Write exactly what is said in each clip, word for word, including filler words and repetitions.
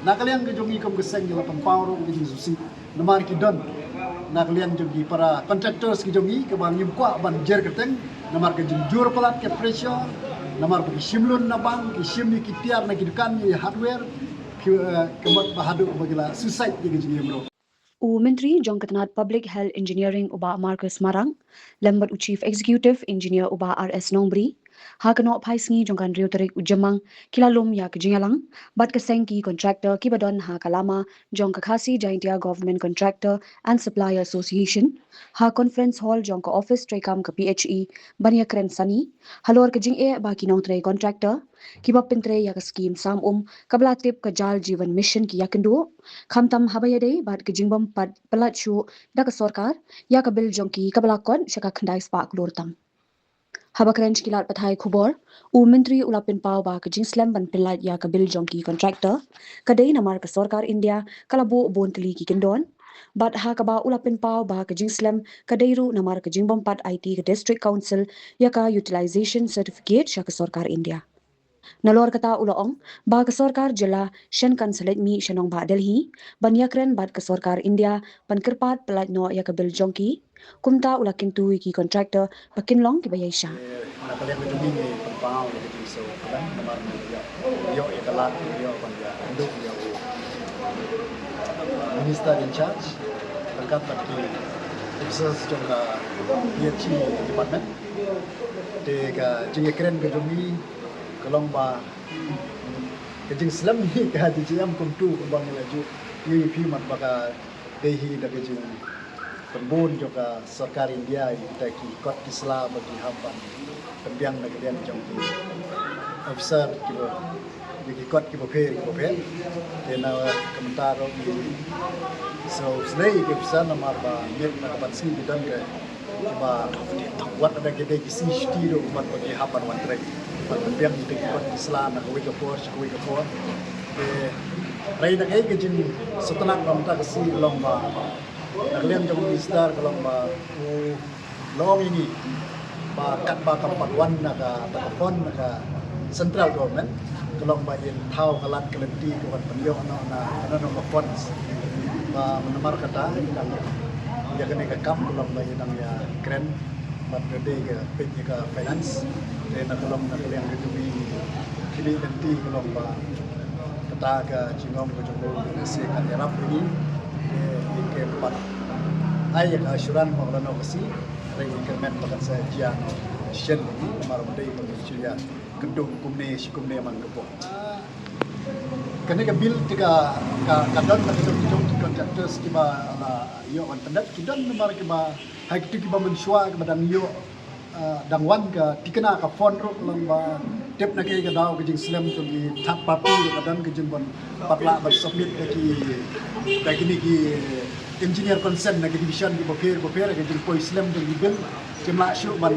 Na ka liang ka jong ngi kum ka seng ngi la pynpaw ruh ka jingsngewsih namar ki don na ka liang jong ki para contractors ki jong ngi kaba ngim kwah ban jer kyrteng namar ka jingjur palat ka pressure, namar ba ki shim lun na bank, ki shim ïa ki tiar na ki dukan ïa hardware, ki, eh, ka mut ba haduh ba ki la suicide ïa ka jingim ruh. U Myntri jong ka tnad Public Health Engineering u Bah Marcus Marang lem bad u Chief Executive Engineer u Bah R S Nongbri, ha ka nohphai sngi jong ka hynriew tarik u Jymmang, ki la lum ïa ka jingïalang bad ka seng ki contractor kiba don ha ka lama jong ka Khasi Jaintia Government Contractor and Supplier Association, ha Conference Hall jong ka office treikam ka P H E, ban ïakren sani halor ka jingeh ba ki nongtrei contractor kiba pyntrei ïa ka skim sam um kaba la tip ka Jal Jeevan Mission ki ïakynduh, khamtam haba ïadei bad ka jingbym pat pyllait shuh da ka sorkar ïa ka bill jong ki kaba la kot sha ka khyndai spah klur tam. Haba kren sha ki lad pathai khubor, u Myntri u la pynpaw ba ka jingslem ban pyllait ïa ka bill jong ki contractor ka dei namar ka sorkar India ka la buh bun tylli ki kyndon, bad ha kaba u la pynpaw ba ka jingslem ka dei ruh namar ka jingbym pat aiti ka District Council ïa ka utilization certificate sha ka sorkar India. Nalor kata u la ong ba ka sorkar jylla shen kan sa leit mih sha nongbah Delhi ban ïakren bad ka sorkar India ban kyrpad pyllait noh ïa ka bill jong ki. Kumta u la kyntu ïa ki contractor ba kin long kiba ïaishah. Na ka liang ka jong ngi ngi pynpaw ïa ka jingsngewsih namar ngi ïoh, ïoh ïa ka lad, ïoh ban ïakynduh ïa u Minister in charge ryngkat bad ki officers jong ka P H E department. Te ka jingïakren ka jong ngi ka long ba ka jingslem hi ka D G M kumtu kumba ngi la ju ïohi phi mat ba ka dei hi da ka jingpynbun jong ka sorkar India ïa kita ki kot ki sla ba ki hap ban pynbiang na ka liang jong ki officer kiba, ïa ki kot kiba pher kiba pher. Te na ka mynta ruh ngi sngewsynei ïa ki officer namar ba ngim na ka ban sngi ki don ka kiba wat da ki dei ki C H T ruh ban ba ki hap ban wan trei ban pynbiang ïa ki kot ki sla na kawei ka por sha kawei ka por. Te hynrei na kaei ka jingsngewtynnat ba mynta ka sngi long ba na ka liang jong u minister ka long ba u la ong ïa ngi ba katba kam pat wan na ka, na ka fund na ka central government, ka long ba in thaw ka lad ka lynti ka wan pynïoh noh na, na, na ka funds. Ba namar kata ïa kane ka kam ka long ba in nang ïakren bad ka dei ka peit ïa ka finance. Te na ka long na ka liang ka jong ngi khmih lynti ka long ba kata ka jingong ka jong u ka se kan ïarap ïa ngi. Te ngi kem pat ai ïa ka assurance ba ka la noh ka sngi, hynrei ngi kyrmen ba kan sa jia noh shen ïa ngi namar ba dei ba ngi shu ïakynduh kumne shi kumne man ka por. Kane ka bill te ka, ka, ka don na ka jong ki jong ki contractors kiba la ïoh ban pyndep, ki don namar kiba ha kito kiba mynshuwa kiba dang ïoh, ah, dang wan ka thikna ka fund ruh ka long ba tip na kaei ka daw ka jingslem jong ki third party ruh ka don ka jingban pat lah ban submit da ki, da kine ki engineer consent na ki division kiba pher ba pher ka jingpoi slem jong ki bill kim lah shuh ban,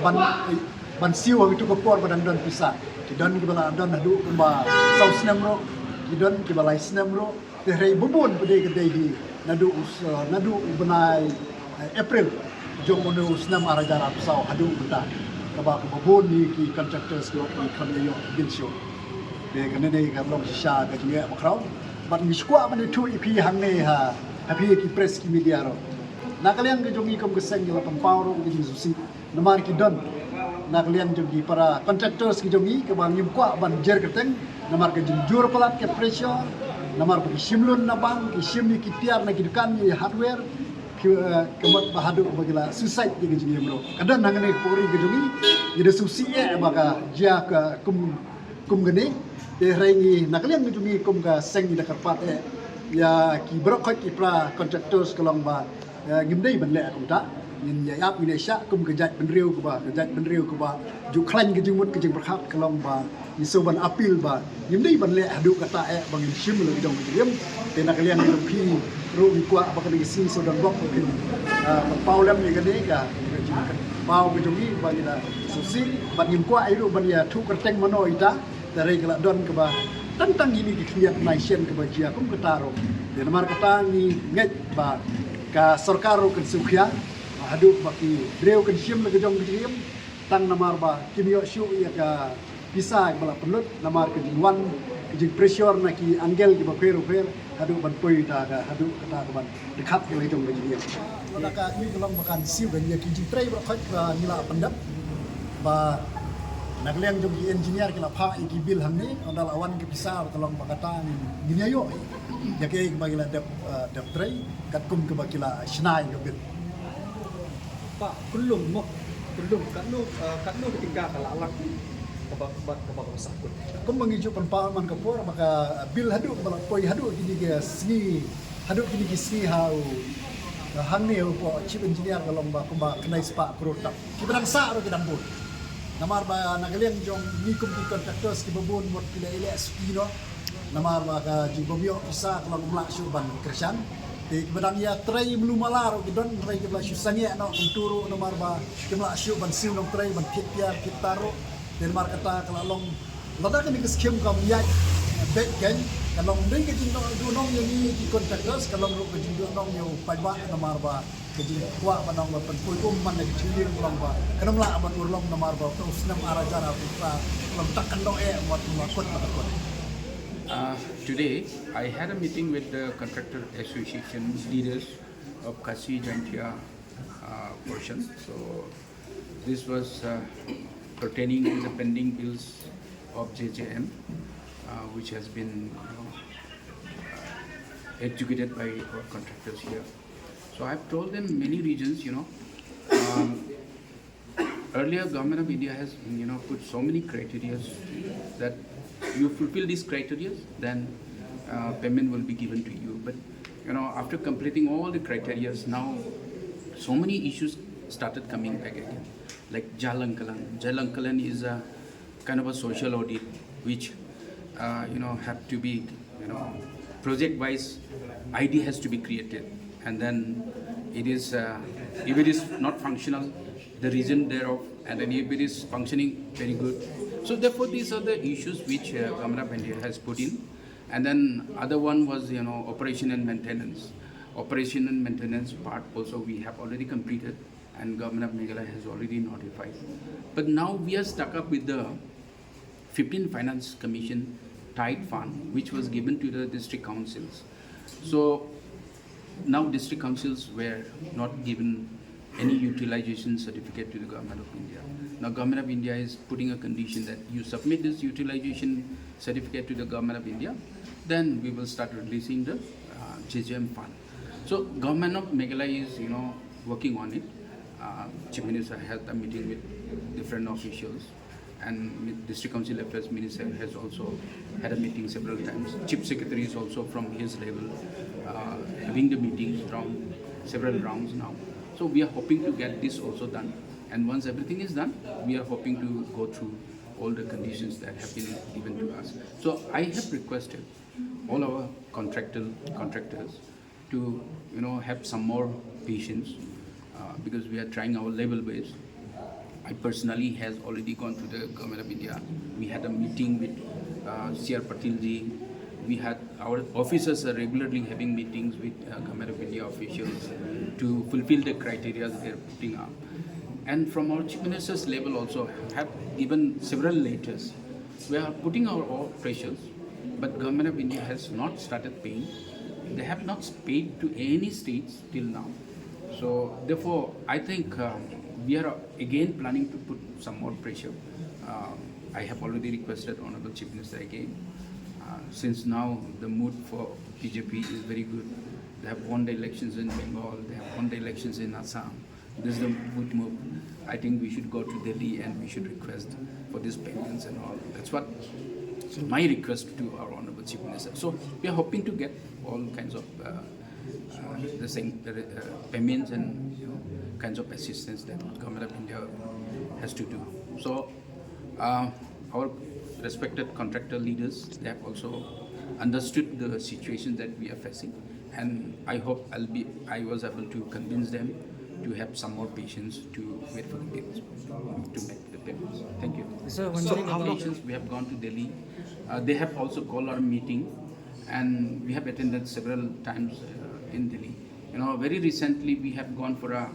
ban ban siew ha kito ka por ba dang don pisa. Ki don kiba la don haduh kumba saw snem ruh, ki don kiba lai snem ruh. Te hynrei ba bun ba dei ka dei hi naduh u s-, naduh u bnai, eh, April jong une u snem ar hajar arphew saw haduh mynta. Kaba, kaba bun hi ki contractors ki, ki kham ïoh bill shuh. Te kane dei ka long shisha ka jingeh ba khraw. Bad ngi shu kwah ban ïathuh ïa phi hangne ha, ha phi ki press ki media ruh. Na ka liang ka jong ngi kum ka seng ngi la pynpaw ruh ka jingsngewsih. Namar ki don na ka liang jong ki para contractors ki jong ngi kaba ngim kwah ban jer kyrteng namar ka jingjur palat ka pressure, namar ba ki shim lun na bank, ki shim ïa ki tiar na ki dukan ïa hardware, ki, eh, ka mut ba haduh ba ki la suicide ïa ka jingim ruh. Ka don hangne ka pori ka jong ngi, ngi da sngewsih eh ba ka jia ka kum, kum kane. Te hynrei ngi na ka liang ka jong ngi kum ka seng ngi da kyrpad eh ïa ki baroh khoit ki para contractors ka long ba, eh, ngim dei ban leh kumta. Ngin ïa ïap ngin ïa shah kum ka jaitbynriew kaba, ka jaitbynriew kaba ju khlaiñ ka jingmut ka jingpyrkhat ka long ba ngi shu ban appeal ba ngim dei ban leh haduh kata eh ba ngin shim la ki jong ka jingim. Te na ka liang ka jong phi ruh ngi kwah ba kane ka sngi shu don bok ba phin, ah, pynpaw lem ïa kane ka, ka jingpaw ka jong ngi ba ngi da sngewsih bad ngim kwah ïa ruh ban ïathuh kyrteng mano ita. Te hynrei ka la don kaba tang tang ine ki khyndiat bnai shen kaba jia kum kata ruh. Te namar kata ngi ngeit ba ka sorkar ruh kan sngewkhia haduh ba ki briew kan shim la ka jong ka jingim tang namar ba kim ïoh shuh ïa ka pisa ba la pynlut namar ka jingwan Ki jingpressure na ki angle kiba pher u pher haduh ban poi ta ka, haduh kata ka ban dkhap ki la jong ka jingïa. Lada ka ïa ka long ba kan siew ka ïa ki jingtrei ba khot ba ngi la pyndep ba na ka liang jong ki engineer ki la phah ïa ki bill hangne, ynda la wan ka pisa ka long ba kata ngin ïa ïoh ïa ki ba ki la dep, eh, dep trei katkum kaba ki la shna ïa ka bill. Ba kullum mo, kullum katno, eh, katno ka tyngka ka la lak kaba, kaba, kaba ka sahkut. Kumba ngi ju pynpaw man ka por ba ka bill haduh ba la poi haduh kine ki sngi, haduh kine ki sngi ha u, hangne u po chief engineer ka long ba kumba khyndai spah klur tam. Kiba dang sah ruh ki dang bun. Namar ba na ka liang jong ngi kum ki contractors kiba bun mut ki la ïaleh suki noh. Namar ba ka jingbym ïoh pisa ka long ym lah shuh ban kyrshan. Te kiba dang ïatrei mlu mala ruh ki don, hynrei kiba la shu sangeh noh kumtu ruh namar ba kim lah shuh ban siew nongtrei ban thied tiar thied tar ruh. Te namar kata ka la long lada kane ka skim kam ïaid beit kein, ka long dei ka jingduhnong ïa ngi ki contractors, ka long ruh ka jingduhnong ïa u paidbah namar ba ka jingkwah ban ong ba pynpoi um man la ka jingdih ka long ba kan ym lah ban urlong namar ba u snem ar hajar arphew phra ka long tak kan doh eh wat la kut la kut. Uh, today, I had a meeting with the contractor association leaders of Khasi Jaintia uh, portion. So this was uh, pertaining to the pending bills of J J M, uh, which has been, you know, uh, executed by our contractors here. So I've told them many reasons, you know. Um, earlier, Government of India has, you know, put so many criteria that you fulfill these criteria, then uh, payment will be given to you. But, you know, after completing all the criteria, now so many issues started coming back again. Like Jal Ankulan. Jal Ankulan is a kind of a social audit which, uh, you know, have to be, you know, project-wise, I D has to be created, and then it is, uh, if it is not functional, the reason thereof, and then if it is functioning very good. So therefore, these are the issues which uh, Government of India has put in. And then other one was, you know, operation and maintenance. Operation and maintenance part also we have already completed, and Government of Meghalaya has already notified. But now we are stuck up with the fifteen Finance Commission tied fund, which was given to the district councils. So now district councils were not given any utilization certificate to the Government of India. Now Government of India is putting a condition that you submit this utilization certificate to the Government of India, then we will start releasing the uh, J J M fund. So Government of Meghalaya is, you know, working on it. Uh, Chief Minister held a meeting with different officials, and Mi-, District Council Affairs Minister has also had a meeting several times. Chief Secretary is also from his level uh, having the meetings round several rounds now. So we are hoping to get this also done. And once everything is done, we are hoping to go through all the conditions that have been given to us. So I have requested all our contractual contractors to, you know, have some more patience uh, because we are trying our level best. I personally has already gone to the Government of India. We had a meeting with uh, C R Patil ji. We had, our officers are regularly having meetings with uh, Government of India officials to fulfill the criteria that they are putting up. And from our Chief Minister's level also have given several letters. We are putting our all pressures, but Government of India has not started paying. They have not paid to any states till now. So therefore, I think um, we are again planning to put some more pressure. Um, I have already requested Honorable Chief Minister again. Uh, since now the mood for B J P is very good, they have won the elections in Bengal, they have won the elections in Assam. This is the good move. I think we should go to Delhi and we should request for these payments and all. That's what my request to our Honorable Chief Minister. So we are hoping to get all kinds of uh, uh, the same uh, payments and, you know, kinds of assistance that Government of India has to do. So uh, our respected contractor leaders, they have also understood the situation that we are facing, and I hope I'll be, I was able to convince them to have some more patience to wait for the payments, to make the payments. Thank you. Sir, one So thing how about patience, we have gone to Delhi. Uh, they have also called our meeting, and we have attended several times uh, in Delhi. You know, very recently we have gone for a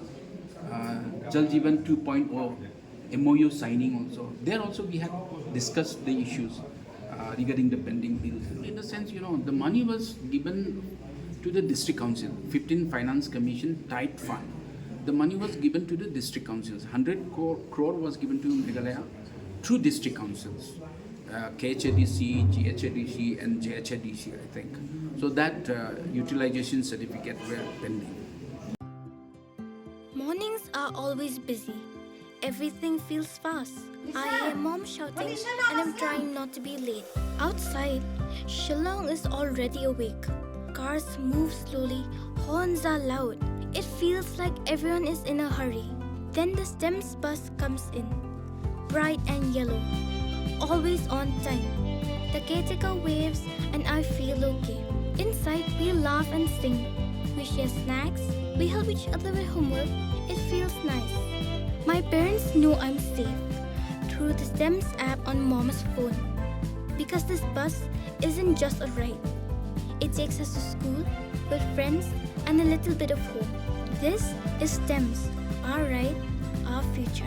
uh, Jal Jeevan two point oh M O U signing also. There also we have discussed the issues. Uh, regarding the pending bills, in the sense, you know, the money was given to the district council, fifteen Finance Commission tied fund. The money was given to the district councils. Hundred crore, crore was given to Meghalaya through district councils, uh, K H A D C, G H A D C, and J H A D C, I think. So that uh, utilization certificate were pending. Mornings are always busy. Everything feels fast. I hear mom shouting and I'm trying not to be late. Outside, Shillong is already awake. Cars move slowly, horns are loud. It feels like everyone is in a hurry. Then the STEMS bus comes in, bright and yellow, always on time. The caretaker waves and I feel okay. Inside, we laugh and sing. We share snacks. We help each other with homework. It feels nice. My parents know I'm safe through the STEMS app on mom's phone. Because this bus isn't just a ride, it takes us to school, with friends, and a little bit of home. This is STEMS, our ride, our future.